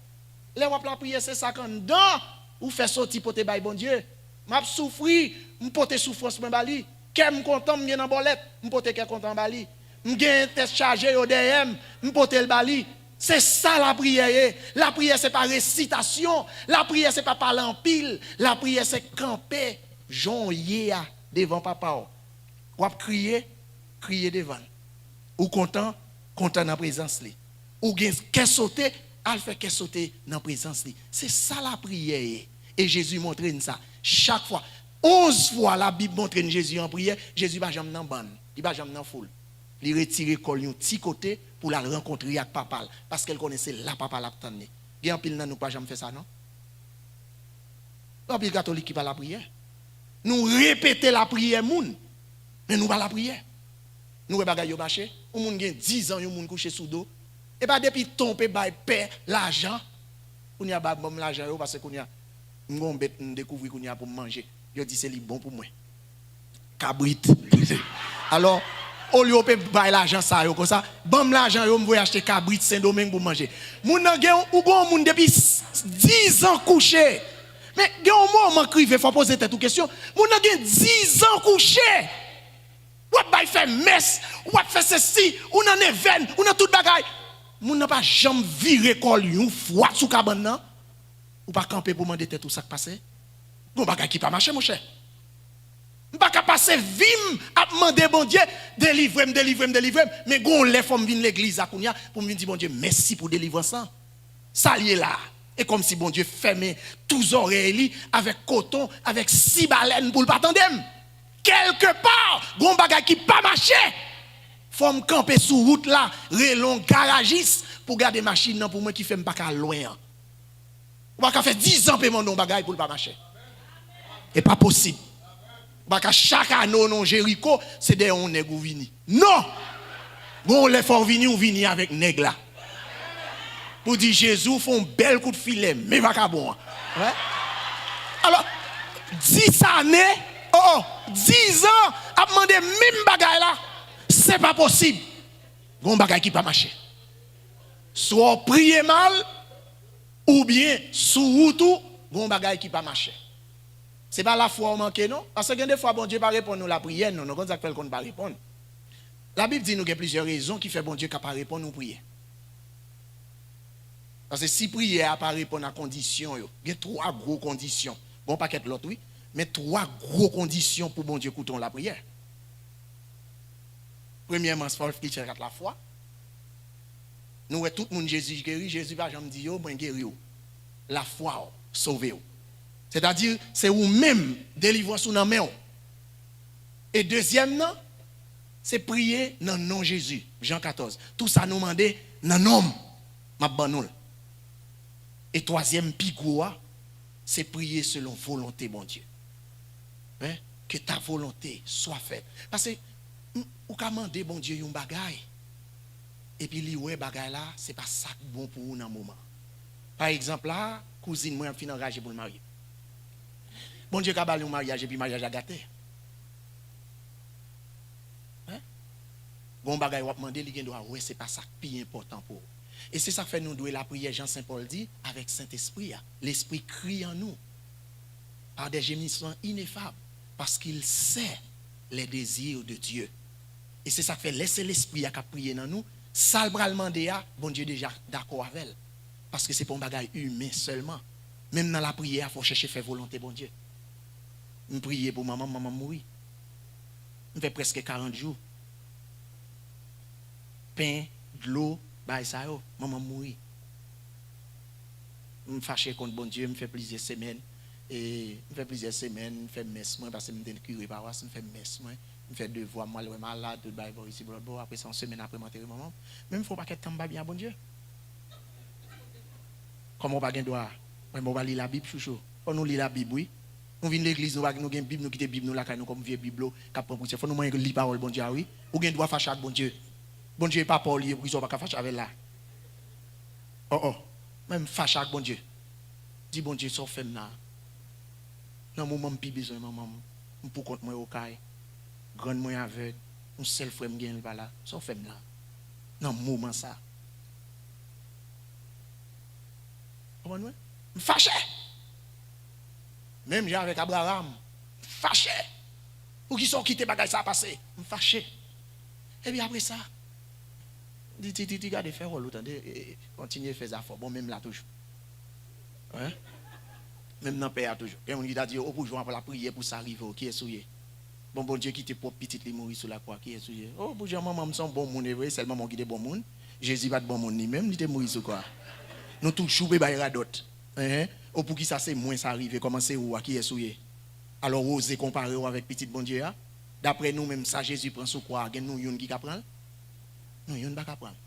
Lè w ap lapriyè, se sa k anndan ou fè soti pote bay Bondye. M ap soufri, m pote soufrans mwen ba li. Kè m kontan, m gen nan bòlèt, m pote kè kontan ba li. M gen tèt chaje yo dèyè m, m pote l ba li. Se sa lapriyè ye. Lapriyè se pa resitasyon. Lapriyè se pa pale anpil. Lapriyè se kanpe jan w ye a devan Papa w. W ap kriye, kriye devan l. Ou kontan, kontan nan prezans li. Ou gen kè sote, al fè kè sote nan prezans li. Se sa lapriyè ye. E Jezi montre n sa. Chak fwa, onz fwa Labib montre n Jezi an priyè, Jezi pa janm nan bann, li pa janm nan foul. Li retire kò l yon ti kote pou l al rankontre ak Papa l, paske l konnen se la Papa l ap tann li. Gen anpil nan nou k pa janm fè sa, non? Gen anpil katolik ki pa lapriyè. Nou repete lapriyè moun, men nou pa lapriyè. Nou wè bagay yo mache. Yon moun gen dizan, yon moun kouche sou do. E pa depi tan w pe bay pè lajan, kounye a ba, ban m lajan yo, paske kounye a, m gen yon bèt m dekouvri kounye a pou m manje. Yo di se li bon pou mwen. Kabrit. Alò, olye w pe bay lajan sa yo konsa, ban m lajan yo, m voye achte kabrit Sendomeng pou m manje. Moun nan gen, ou gen yon moun depi s-, s-, dizan kouche. Men gen yon moman k rive, fò w poze tèt ou kesyon. Moun nan gen dizan kouche. W ap bay fè mès, w ap fè sesi, ou nan nevèn, ou nan tout bagay. Moun nan pa janm vire kò l yon fwa sou kabann nan. Ou pa kanpe pou mande tèt ou sa k pase. Gon bagay ki pa mache, monchè. M pa ka pase vi m ap mande Bondye, delivre m, delivre m, delivre m. Men gon lè fò m vin legliz la kounye a pou m vin di Bondye mèsi pou delivrans lan. Sa l ye la a? E kòmsi Bondye fèmen tou zòrèy li avèk koton, avèk si balèn pou l pa tande m. Kèlkepa, gon bagay ki pa mache. Fò m kanpe sou wout la, rele yon garajis pou gade machin nan pou mwen ki fè m pa ka al lwen an. Ou pa ka fè dizan pe mande yon bagay pou l pa mache. E pa posib. Ou pa ka chak ane w nan Jeriko, se dèyè yon nèg ou vini. Non! Gon lè fò w vini, ou vini avèk nèg la. Pou di Jezi, ou fè yon bèl kout filè, men vakabon an. Wè? Alò, dis ane, o, o, dizan ap mande menm bagay la, se pa posib. Gon bagay ki pa mache. Swa w priye mal, oubyen sou wout ou, gon bagay ki pa mache. Se pa lafwa w manke, non. Paske gen de fwa Bondye pa reponn nou lapriyè, non. Nou konn sa k fè l konn pa reponn. Labib di nou gen plizyè rezon ki fè Bondye ka pa reponn yon priyè. Paske si priyè a pa reponn a kondisyon yo, gen twa gwo kondisyon. Gen yon pakèt lòt, wi. Men twa gwo kondisyon pou Bondye koute yon lapriyè. Premyèman, se pa l ki fè ak lafwa. Nou wè tout moun Jezi geri, Jezi pa janm di yo, "Mwen geri w." Lafwa w sove w. Sètadi, se ou menm, delivrans ou nan men w. E dezyèm nan, se priye nan non Jezi. Jan katòz. Tou sa nou mande nan non m, m ap ban nou l. E twazyèm pi gwo a, se priye selon volonte Bondye. Hein? Que ta volonté soit faite. Paske m- ou ka mande Bondye yon bagay, epi li wè bagay la, se pa sa k bon pou ou nan moman. Pa egzanp la, kouzin mwen ap fin anraje pou l marye. Bondye ka ba l yon maryaj epi maryaj la gate. Hein? Gon bagay w ap mande, li gen dwa wè se pa sa k pi enpòtan pou ou. E se sa k fè nou dwe lapriyè, jan Sen Pòl di, avèk Sentespri a. Lespri kri an nou par des gémissements ineffables, parce qu'il sait les désirs de Dieu. E se sa k fè, lè se Lespri a k ap priye nan nou, sa l pral mande a, Bondye deja dakò avè l. Paske se pa yon bagay imen sèlman. Menm nan lapriyè a, fò w chèche fè volonte Bondye. M priye pou manman m, manman m mouri. M fè prèske karant jou. Pen, dlo, bagay sa yo, manman m mouri. M fache kont Bondye, m fè plizyè semèn. E m fè plizyè semèn, m fè mès mwen, paske m te kire pawas, m fè mès mwen, m fè devwa, m al wè malad, tout bagay bò isi, bò lòt bò. Apre sa, yon semèn apre, m antere manman m. Men m fè yon pakèt tan m pa byen a Bondye. Kòman w pa gen dwa? Mwen, mwen pa li Labib, chouchou. Fò nou li Labib, wi. Nou vin legliz, nou pa, nou gen Bib, nou kite Bib nou lakay nou kòm vye biblo k ap pran pousyè. Fò nou manyen li pawòl Bondye a, wi. Ou gen dwa fache ak Bondye. Bondye e papa w li ye, poukisa w pa ka fache avè l la? Oh, oh. Mwen, m fache ak Bondye. Di Bondye, sa w fè m la? Nan moman m pi bezwen manman m, m poukont mwen Okay. Grann mwen avèg, yon sèl frè m genyen, l pa la. Sa w fè m la? Nan moman sa. Konprann mwen? M fache. Menm jan avèk Abraram, m fache. Poukisa w kite bagay sa a pase? M fache. Epi apre sa, di, di, di, di, gade, fè wòl ou, tande, e, e, kontinye fè zafè w. Bon, menm la toujou. Hein? Menm nan pè a toujou. Gen moun ki ta di, "O, pou jan w ap lapriyè pou sa rive w, kiyès ou ye?" Bon, Bondye kite pwòp pitit li mouri sou lakwa, kiyès ou ye? O, pou jan manman m se yon bon moun, e vre, sèl manman w ki te bon moun. Jezi pa t bon moun li menm, li te mouri sou kwa. Nou toujou pe bay radòt. Hein? O, poukisa se mwen sa rive, kòman se ou a, kiyès ou ye? Alò, w oze konpare w avèk pitit Bondye a? Daprè nou menm, sa Jezi pran sou kwa a, gen nou youn ki ka pran l? Nou youn pa ka pran l.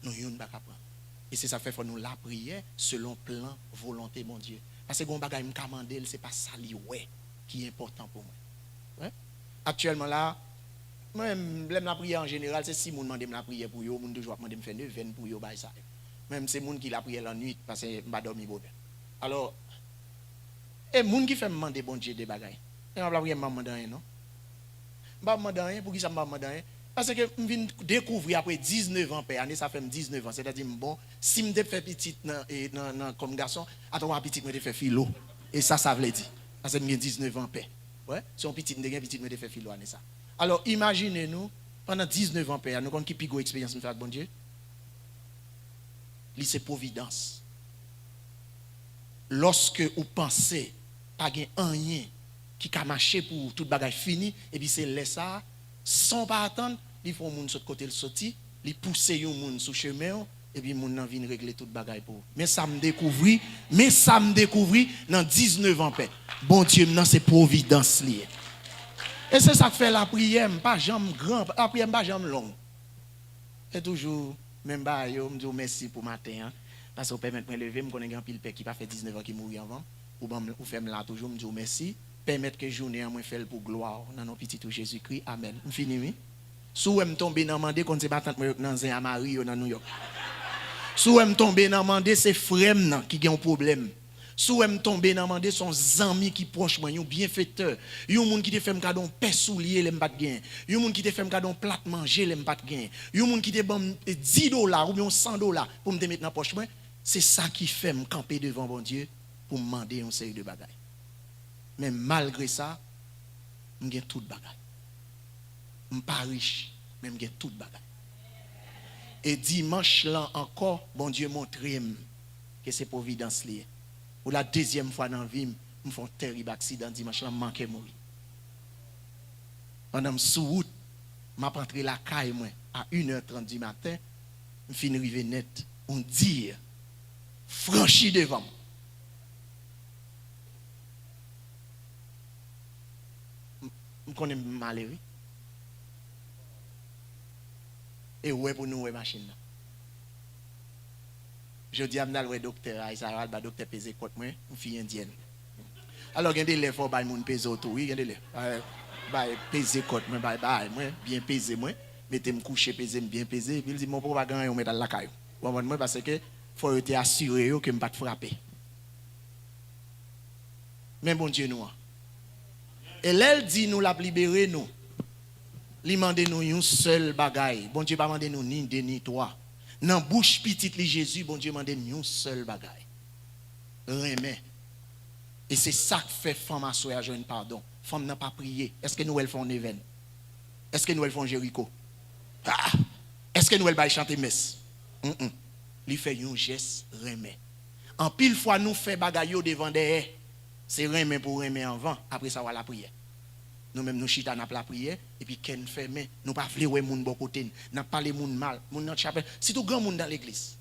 Nou youn pa ka pran l. E se sa k fè fò nou lapriyè selon plan, volonte Bondye. Paske gen yon bagay m ka mande l, se pa sa li wè ki enpòtan pou mwen. Wi. Aktyèlman la, mwen, lè m lapriyè an jeneral, se si moun mande m lapriyè pou yo, moun toujou ap mande m fè nevèn pou yo, bagay sa yo. Mwen, m se moun ki lapriyè lannwit, paske m pa dòmi bonè. Alò, e moun ki fè m mande Bondye de bagay. E m ap lapriyè, m pa mande anyen, non. M pa mande anyen, poukisa m pa mande anyen? Paske m vin dekouvri apre diznèf an pè, ane sa fè m diznèf an, sètadi m bon, si m te fè pitit nan, e, nan, nan, kòm gason, atò pitit mwen te fè filo. E sa sa vle di. Paske m gen diznèf an pè. Wè, se yon pitit m te gen, pitit mwen te fè filo ane sa. Alò, imajine nou, pandan diznèf an pè a, nou konn ki pi gwo eksperyans m fè ak Bondye? Li se pwovidans. Lòske ou panse pa gen anyen ki ka mache pou ou, tout bagay fini, epi se lè sa a, san w pa atann, li fè yon moun sot kote l soti, li pouse yon moun sou chemen w, epi moun nan vin regle tout bagay pou ou. Men sa m dekouvri, men sa m dekouvri nan diznèf an pè. Bondye m nan se pwovidans li ye. E se sa k fè lapriyè m pa janm gran, lapriyè m pa janm long. E toujou menm bagay yo, m di w mèsi pou maten an, paske w pèmèt mwen leve, m konnen gen anpil pè ki pa fè diznèf an ki mouri anvan m, ou ban m, ou fè m la toujou, m di w mèsi, pèmèt ke jounen an mwen fè l pou glwa w, nan non pitit ou Jezikri, amèn. M fini wi. Si w wè m tonbe nan mande, konn se matant mwen yo k nan zen a mari yo nan Nouyòk. Si w wè m tonbe nan mande, se frè m nan ki gen yon pwoblèm. Si w wè m tonbe nan mande, se yon zanmi ki pwòch mwen, yon byenfetè, yon moun ki te fè m kado yon pè soulye lè m pa t genyen, yon moun ki te fè m kado yon plat manje lè m pa t genyen, yon moun ki te ban m dis dola oubyen yon san dola pou m te met nan pòch mwen, se sa ki fè m kanpe devan Bondye pou m mande yon seri de bagay. Men malgre sa, m gen tout bagay. M pa rich, men m gen tout bagay. E dimanch lan ankò, Bondye montre m ke se pwovidans li ye. Pou la dezyèm fwa nan vi m, m fè yon tèrib aksidan dimanch lan, m manke mouri. Pandan m sou wout, M ap antre lakay mwen a inè trant di maten, m fin rive nèt, on dir, franchi devan m. M, m konnen m ale, wi. E wè pou nou wè machin nan. Jodi a, m t al wè doktè a, e sa yo al ba doktè peze kòt mwen, yon fi endyèn. Alò, gen de lè, fò w bay moun peze w tou, wi, gen de lè. Bay, bay peze kòt mwen, bay, bay mwen, byen peze mwen, mete m kouche, peze m, byen peze, epi l di m, "Monpè, w pa gen anyen, w mèt al lakay ou." Ou konprann mwen? Paske fò yo te asire yo ke m pa t frape. Men Bondye nou an. E lè l di nou l ap libere nou, li mande nou yon sèl bagay. Bondye pa mande nou ni de ni twa. Nan bouch Pitit li Jezi, Bondye mande n yon sèl bagay. Renmen. E se sa k fè fanm aswè a jwenn padon. Fanm nan pa priye. Èske nou wè l fè yon nevèn? Èske nou wè l fè yon Jeriko? Ah! Èske nou wè l bay chante mès? Mm-mm. Li fè yon jès renmen. Anpil fwa, nou fè bagay yo devan dèyè. Se renmen pou renmen anvan, apre sa, w a lapriyè. Nou menm, nou chita, n ap lapriyè, epi kè n fèmen. Nou pa vle wè moun bò kote n. N ap pale moun mal. Moun nan chapèl, sitou granmoun nan legliz.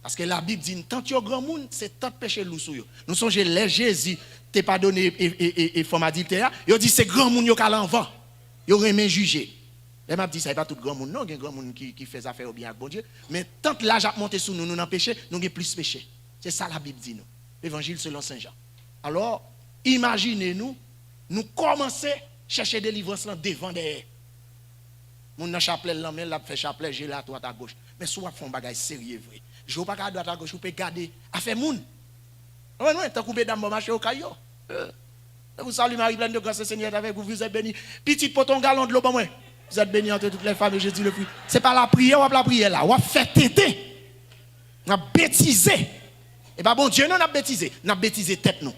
Paske Labib di n, tant yo granmoun, se tant peche lou sou yo. Nou sonje lè Jezi te padone e, e, e, e, e fanm adiltè a, yo di se granmoun yo k al anvan. Yo renmen jije. Lè m ap di sa, e pa tout granmoun non, gen granmoun ki, ki fè zafè yo byen ak Bondye. Men tant laj ap monte sou nou, nou nan peche, nou gen plis peche. Se sa Labib di nou. Levanjil selon Sen Jan. Alò, imajine nou, nou kòmanse chèche delivrans lan devan dèyè. Moun nan chaplè l nan men l, l ap fè chaplè, je l atwat agoch. Men si w ap fè yon bagay serye vre, je w pa ka adwat agoch, ou pe gade afè moun. Ou konprann mwen? Tankou medam bò mache yo kay yo. Euh. Tankou Salut Marie pleine de grâce, le Seigneur est avec vous, vous êtes bénie. Pitit pote yon galon dlo ban mwen. Vous êtes bénie entre toutes les femmes, et Jésus le fruit. Se pa lapriyè w ap lapriyè la, w ap fè tenten. N ap betize. E pa Bondye non n ap betize. N ap betize tèt nou.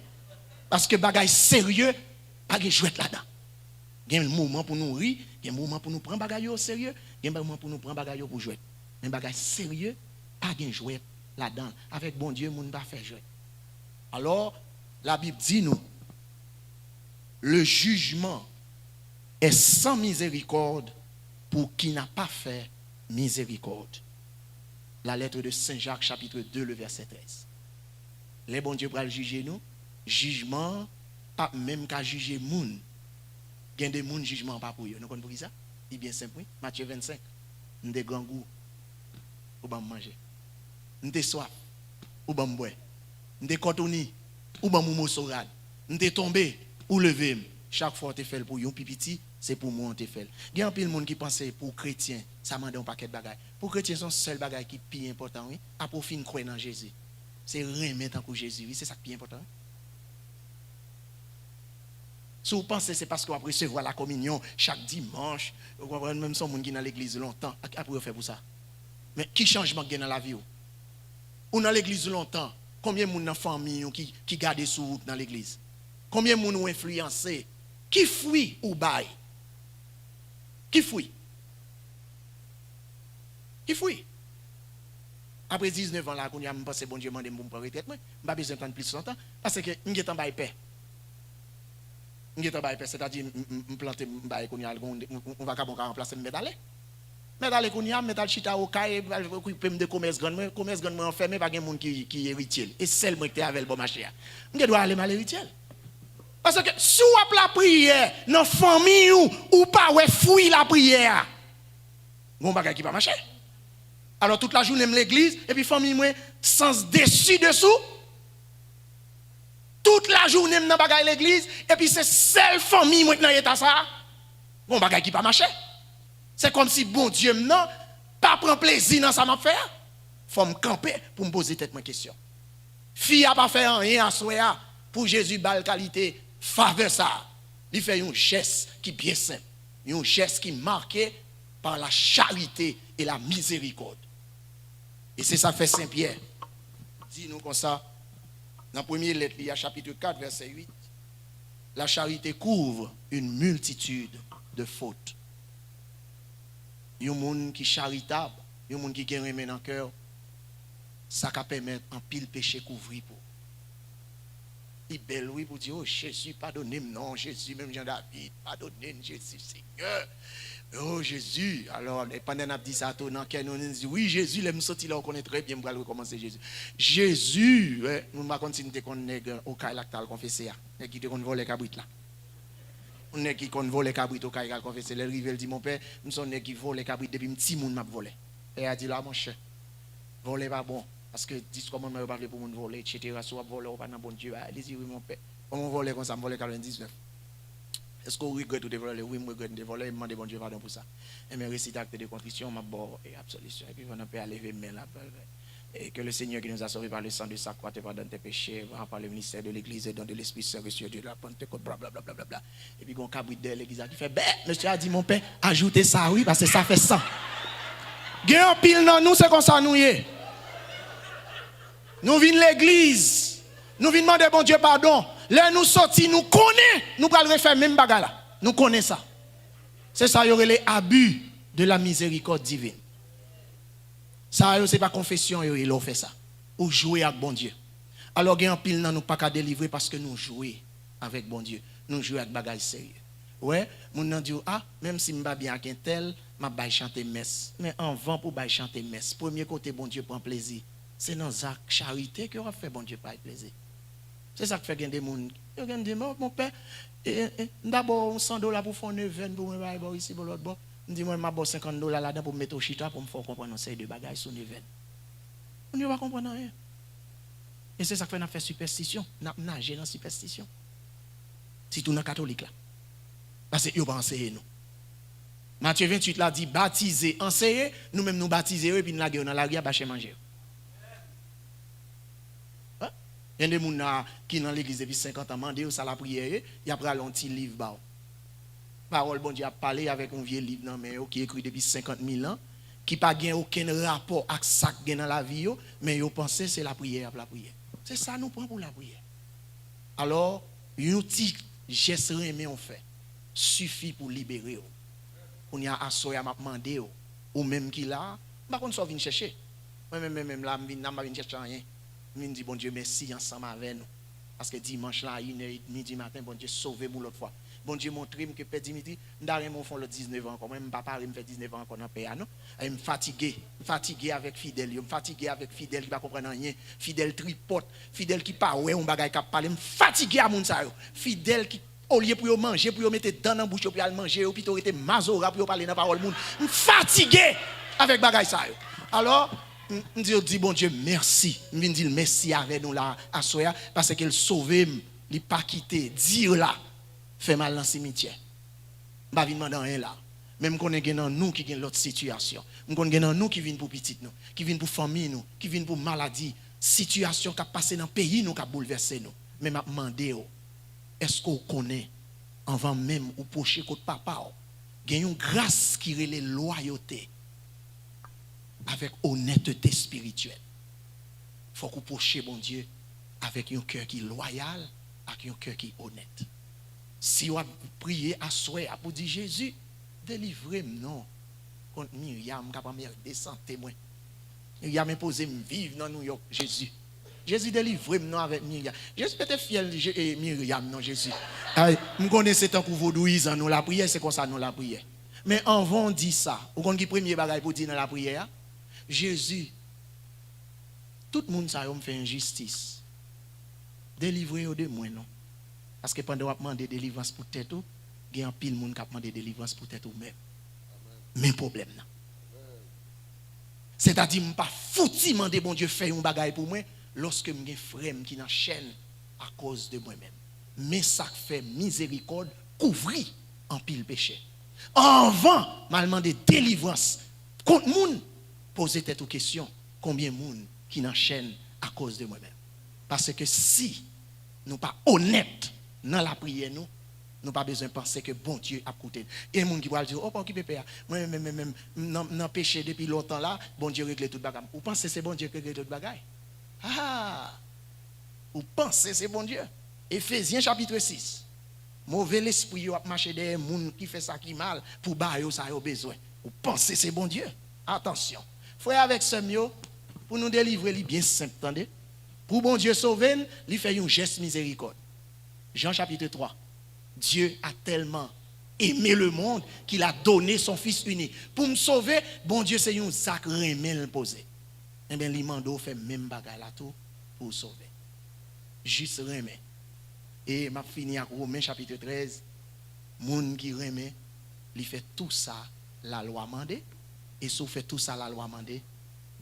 Paske bagay serye pa gen jwèt ladan. Gen moman pou nou ri, gen moman pou nou pran bagay yo oserye, gen moman pou nou pran bagay yo pou jwèt. Men bagay serye, pa gen jwèt ladan l. Avèk Bondye, moun pa fè jwèt. Alò, Labib di nou, le jugement est sans miséricorde pour qui n'a pas fait miséricorde. La lettre de Saint Jacques, chapitre deux, le verset treize. Lè Bondye pral jije nou, jijman an p ap menm ka jije moun. Gen de moun, jijman an pa pou yo. Nou konn poukisa? Li byen senp, wi. Matye vennsenk. M te grangou, ou ban m manje. M te swaf, ou ban m bwè. M te kòtouni, ou ban m yon moso rad. M te tonbe, ou leve m. Chak fwa w te fè l pou yon pi piti, se pou mwen w te fè l. Gen anpil moun ki panse pou kretyen, sa mande yon pakèt bagay. Pou kretyen, se yon sèl bagay ki pi enpòtan, wi. Apre w fin kwè nan Jezi. Se renmen tankou Jezi, wi. Se sa k pi enpòtan, wi. Si w panse se paske w ap resevwa lakominyon chak dimanch, ou konprann, menm si yon moun ki nan legliz lontan, ak, apre yo fè pou sa. Men ki chanjman k gen nan lavi w? Ou nan legliz lontan, konbyen moun nan fanmi w ki, ki gade sou ou k nan legliz? Konbyen moun ou enfliyanse? Ki fwi ou bay? Ki fwi? Ki fwi? Apre diznèf an la, kounye a, m panse Bondye mande m pou m pran retrèt mwen. M pa bezwen tann plis lontan, paske m gentan bay pè. M gentan bay pè, sètadi m, m, m, m plante, m bay kounye a, yon, yon, yon vakabon ka ranplase m, m mèt ale. M mèt ale kounye a, m mèt al chita Okay, al okipe m de komès grann mwen. Komès grann mwen an fèmen, pa gen moun ki, ki eritye l. E sèl mwen ki te avè l bò mache a. M gen dwa ale, m al eritye l. Paske si w ap lapriyè nan fanmi w, ou pa wè fwi lapriyè a, gon bagay ki pa mache. Alò, tout lajounen m legliz, epi fanmi mwen sans desi desou. Tout lajounen m nan bagay legliz, epi se sèl fanmi mwen k nan eta sa a. Gon bagay ki pa mache. Se kòmsi Bondye m nan pa pran plezi nan sa m ap fè a. Fò m kanpe pou m poze tèt mwen kesyon. Fi a pa fè anyen aswè a pou Jezi ba l kalite favè sa a. Li fè yon jès ki byen senp, yon jès ki make par la charité et la miséricorde. E se sa k fè Sen Pyè di nou konsa, nan premye lèt li a, chapitre quatre, verset huit, la charité couvre une multitude de fautes. Yon moun ki charitab, yon moun ki gen renmen nan kè w, sa ka pèmèt anpil peche kouvri pou ou. Li bèl, wi, pou di, "O Jezi, padone m non, Jezi, menm jan David, padone n, Jezi, Senyè. O Jezi." Alò, e pandan n ap di sa tou, nan kè nou, nou di, "Wi, Jezi, lè m soti la, ou konnen trè byen, m pral rekòmanse, Jezi." Jezi, wè, nou pa konn si n te konn nèg Okay la k t al konfese a. Nèg ki te konn vòlè kabrit la. Yon nèg ki konn vòlè kabrit Okay k al konfese, lè l rive, l di, "Monpè, m se yon nèg ki vòlè kabrit depi m timoun m ap vòlè." Pè a di l, "A monchè, vòlè pa bon, paske dis kòmandman yo pa vle pou moun vòlè, etsetera. Si w ap vòlè, ou pa nan Bondye a." Li di, "Wi, monpè. Kòman w vòlè konsa?" "M vòlè katrevendiznèf." "Èske w regrèt ou te vòlè?" "Wi, m regrèt m te vòlè, e m mande Bondye padon pou sa." "Enben, resite akte de kontrisyon, m ap ba w, e, absolisyon." Epi pandan pè a leve men l ap, e, "Que le Seigneur qui nous a sauvés par le sang de sa croix te pardonne tes péchés, par le ministère de l'Église et don de l'Esprit Saint reçu de la Pentecôte, blablabla, blablabla." Epi gon kabrit dèyè legliz la ki fè bè! Mesye a di, "Monpè, ajoute sa wi, paske sa fè san." Gen anpil nan nou, se konsa nou ye. Nou vin legliz, nou vin mande Bondye padon. Lè nou soti, nou konnen nou pral refè menm bagay la. Nou konnen sa. Se sa yo rele abus de la miséricorde divine. Sa yo, se pa konfesyon yo ye lè w fè sa. Ou jwe ak Bondye. Alò, gen anpil nan nou k pa ka delivre paske nou jwe avèk Bondye. Nou jwe ak bagay serye. Ou wè, moun nan di w, "A, menm si m pa byen ak entèl, m ap bay chante mès." Men anvan pou w bay chante mès, premye kote Bondye pran plezi, se nan zak charite ke w ap fè Bondye bay plezi. Se sa k fè gen de moun, yo gen di, "Mon, monpè, e, e, m ta ba w yon san dola pou w fè yon nevèn pou mwen bay bò isi, bò lòt bò." M di, "Mwen, m ap ba w senkant dola ladan pou m mete w chita, pou m fè w konprann yon seri de bagay sou nevèn." Moun yo pa konprann anyen. E se sa k fè n ap fè sipèstisyon, n ap naje nan sipèstisyon. Sitou nan katolik la. Paske yo pa anseye nou. Matye venntuit la di, "Batize, anseye." Nou menm nou batize yo, epi n lage yo nan lari a, ba chen manje yo. Gen de moun la ki nan legliz depi senkant an, mande yo sa lapriyè ye, y ap rale yon ti liv ba w. Pawòl Bondye ap pale avèk yon vye liv nan men yo ki ekri depi senkant mil an, ki pa gen okenn rapò ak sa k gen nan lavi yo, men yo panse se lapriyè y ap lapriyè. Se sa nou pran pou lapriyè. Alò, yon ti jès renmen w fè sifi pou libere w. Kounye a, aswè a, m ap mande w, ou menm ki la a, m pa konn sa w vin chèche. Mwen menm, menm, menm la, m vin la, m pa vin chèche anyen. M vin di Bondye mèsi ansanm avè nou. Paske dimanch la, a inè edmi di maten, Bondye sove m yon lòt fwa. Bondye montre m ke Pè Dimitri, m ta renmen w fè yon lòt diznèf an ankò. Mwen, m pa pare m fè diznèf an ankò nan pè a, non. E m fatige. M fatige avèk fidèl yo. M fatige avèk fidèl ki pa konprann anyen. Fidèl tripòt. Fidèl ki pa wè yon bagay k ap pale. M fatige a moun sa yo. Fidèl ki, olye pou yo manje, pou yo mete dan nan bouch yo, pou y al manje, yo pito rete mazora pou yo pale nan pawòl moun. M fatige avèk bagay sa yo. Alò, m, m di yo, di Bondye mèsi. M vin di l mèsi avè nou la aswè a, paske l sove m, li pa kite di la fè m al nan simityè. M pa vin mande anyen la. Men m konnen gen nan nou ki gen lòt sitiyasyon. M konn gen nan nou ki vin pou pitit nou, ki vin pou fanmi nou, ki vin pou maladi, sitiyasyon k ap pase nan peyi nou k ap boulvèse nou. Men m ap mande w, èske w konnen, anvan menm ou pwoche kot Papa w, gen yon gras ki rele lwayote avèk onètete espirityèl? Fòk ou pwoche Bondye avèk yon kè ki lwayal ak yon kè ki onèt. Si w ap priye aswè a pou di, "Jezi, delivre m non kont Myriam k ap anmède sante mwen. Myriam enpoze m viv nan Nouyòk, Jezi. Jezi, delivre m non avèk Myriam." Jezi pete fyèl Je- e, Myriam non, Jezi. Ay, m konnen se tankou vodouyizan nou lapriyè, se konsa nou lapriyè. Men anvan w di sa, ou konn ki premye bagay pou w di nan lapriyè a? "Jezi, tout moun sa yo m fè enjistis. Delivre yo de mwen non." Paske pandan w ap mande delivrans pou tèt ou, gen anpil moun k ap mande delivrans pou tèt ou menm. Men pwoblèm nan. Sètadi, m pa fouti mande Bondye fè yon bagay pou mwen lòske m gen frè m ki nan chèn akoz de mwen menm. Men sa k fè mizerikòd kouvri anpil peche. Anvan m al mande delivrans kont moun, poze tèt ou kesyon, konbyen moun ki nan chèn akoz de mwen menm? Paske si nou pa onèt nan lapriyè nou, nou pa bezwen panse ke Bondye ap koute n. Gen moun ki pral di, "O, pa okipe pè a. Mwen menm, menm, menm, m nan, m nan peche depi lontan la, Bondye regle tout bagay m." Ou panse se Bondye ki regle tout bagay? Ah! Ou panse se Bondye? Efezyen chapit sis. Move lespri yo ap mache dèyè moun ki fè sa ki mal pou ba yo sa yo bezwen. Ou panse se Bondye? Atansyon. Frè avèk sè m yo, pou nou delivre, li byen senp, tande. Pou Bondye sove n, li fè yon jès mizerikòd. Jean chapitre trois. Dieu a tellement aimé le monde qu'il a donné son Fils unique. Pou m sove, Bondye se yon zak renmen l poze. Enben, li mande w fè menm bagay la tou pou w sove. Jis renmen. E m ap fini ak Women chapitre treize. Moun ki renmen, li fè tou sa lalwa mande. E si w fè tou sa lalwa mande,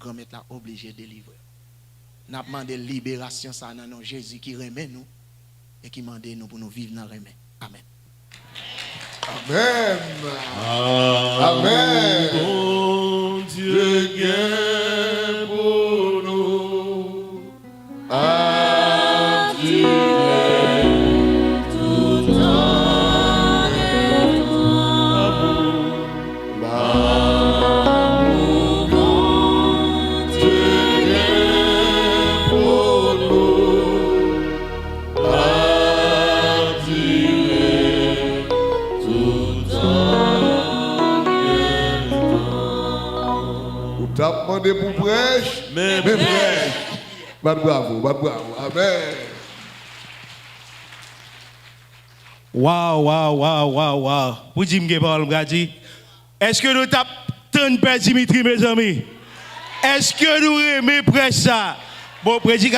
Granmèt la oblije delivre w. N ap mande liberasyon sa nan non Jezi ki renmen nou e ki mande nou pou nou viv nan renmen. Amèn. Amèn. Amèn. Bondye gen pou nou. Adire tout tan e tan. Lanmou Bondye gen pou nou. Ou t ap mande pou prèch, men prèch. Bat bravo, bat bravo. Amèn. Waw, waw, waw, waw, waw. Pou di m gen pawòl m ka di. Èske nou t ap tann Pè Dimitri, mezanmi? Èske nou renmen prèch sa? Bon, predikatè.